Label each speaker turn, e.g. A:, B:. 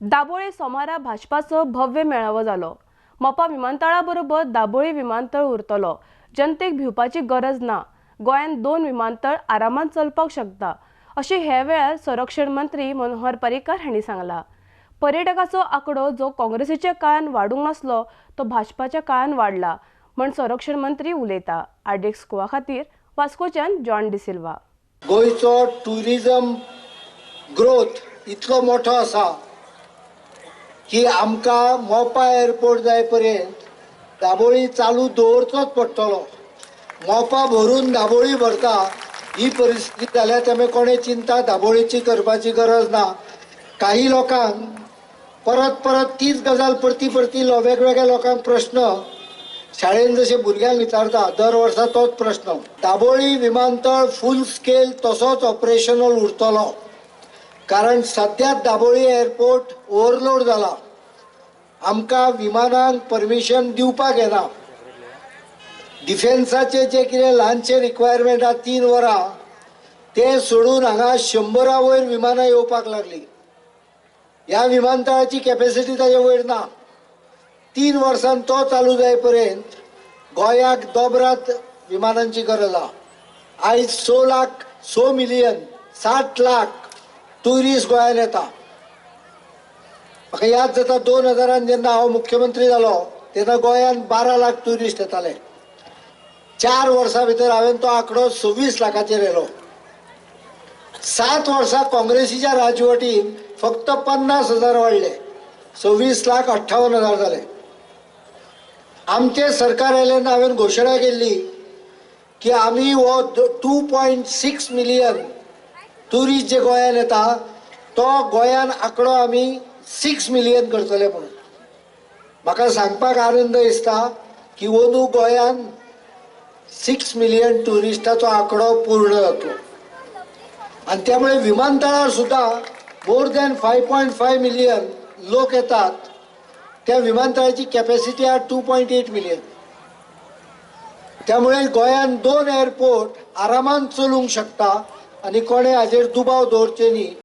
A: दाबोळे सोमारा भाजपाचो भव्य मेळावो जालो. मोपा विमानतळा बरोबर दाबोळी विमानतळ उरतलो. जनतेक भिवपाची गरज ना. गोंयांत 2 विमानतळ आरामात चलपाक शकता अशें हे वेळार संरक्षण मंत्री मनोहर पर्रीकार हांणी सांगला. पर्यटकाचो आंकडो जो काँग्रेसीच्या काळान वाडूंक नासलो तो भाजपाच्या काळान वाडला म्हण संरक्षण मंत्री उलयता. आरडीएक्स गोवा खातीर वास्कोच्यान जॉन डिसिल्वा.
B: गोंयचो टुरिजम ग्रोथ इतलो मोठो आसा की आमकां मोपा एअरपोर्ट जाय पर्यंत दाबोळी चालू दवरचोच पडटलो. मोपा भरून दाबोळी भरता ही परिस्थिती जाल्यार त्यामुळे कोणें चिंता दाबोळीची करपाची गरज ना. काही लोकांक परत परत तीच गजाल परती परती वेगवेगळ्या लोकांक प्रश्न शाळेन जशे भुरग्यांक विचारता दर वर्सा तोच प्रश्न. दाबोळी विमानतळ फूल स्केल तसोच ऑपरेशनल उरतलो, कारण सद्याक दाबोळी एअरपोर्ट ओवरलोड जाला. आमकां विमानांक परमिशन दिवपाक येना. डिफेन्साचे जे कितें ल्हानशे रिक्वायरमेंट आहा 3 वरां ते सोडून हांगा 100 वयर विमानां येवपाक लागली. ह्या विमानतळाची कॅपेसिटी ताजे वयर ना. 3 वर्सां तो चालू जाय पर्यंत गोंयाक दोबरात विमानांची गरज आहा. आयज 6 लाख 6 मिलियन 60 लाख ट्युरिस्ट गोंयान येता. म्हाका याद जाता 2000 जेन्ना हांव मुख्यमंत्री जालो तेन्ना गोंयान 12 लाख ट्युरिस्ट येताले. 4 वर्सां भितर हांवें तो आंकडो 26 लाखाचेर येयलो. 7 वर्सां काँग्रेसीच्या राजवटीन फक्त 50,000 वाडले, 26,58,000 जाले. आमचें सरकार आयलें हांवें घोशणा केल्ली की आमी हो 2.6 मिलियन ट्युरिस्ट जे गोंयान येता तो गोंयान आंकडो आमी 6 मिलियन करतले म्हणून. म्हाका सांगपाक आनंद दिसता की अंदू गोंयान 6 मिलियन ट्युरिस्टाचो आंकडो पूर्ण जातलो आनी त्यामुळे विमानतळार सुद्दां मोर दॅन 5.5 मिलियन लोक येतात. त्या विमानतळाची कॅपॅसिटी आहा 2.8 मिलियन. त्यामुळे गोंयान 2 एअरपोर्ट आरामान चलूंक शकता आनी कोणें हाजेर दुबाव दवरचे न्ही.